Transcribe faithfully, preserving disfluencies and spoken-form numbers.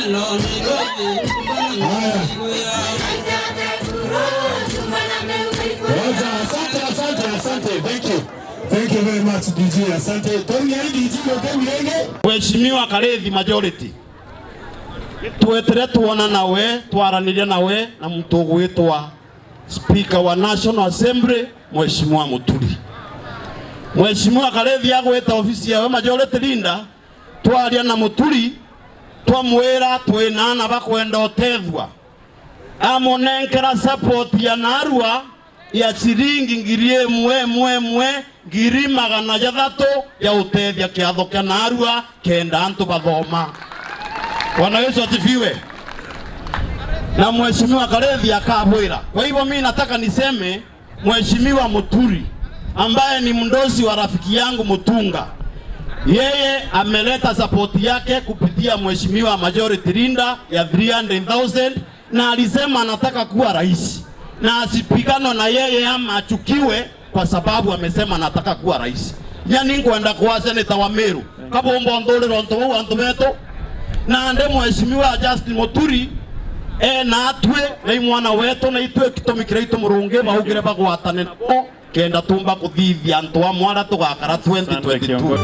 Haya. Wacha, asante, asante, asante. Thank you. Thank you very much, D J. Asante. Tony, D J, okay, Mheshimiwa Karithi Majority, twetire twona nawe, twaraniria nawe na muntu ugwitwa Speaker wa National Assembly, Mheshimiwa Muturi. Mheshimiwa Karithi agwita ofisi yawe Majority Leader, twaria na Muturi, twamwira twina aana bakwenda utethua. Amunenkera support ya narua ya ciringi ngiri imwe, imwe, imwe, ngiri magana jathatu ya utethia kiatho kia narua kenda antu bathoma. Bwana Yesu asifiwe. Na Mheshimiwa Karithi akabwira. Kwa hivyo mimi nataka niseme, Mheshimiwa Muturi, ambaye ni mdosi wa rafiki yangu Mutunga, yeye ameleta support yake kupitia Mheshimiwa Majority Leader ya three hundred thousand, na alisema anataka kuwa rais, na asipiganwe na yeye ama achukiwe kwa sababu amesema anataka kuwa rais. Nya ni nkwenda kwa seneta wa Meru, kabumba nthurira untu bau antu betu, na ndi Mheshimiwa Justin Muturi, e natwi, na i mwana wetu, na itwi gitumi kiria itumurungi baugire bagwatane nabo, kenda tumba kuthithia antu amwe aria tugakara twenty twenty-two. Asante, kiongozi.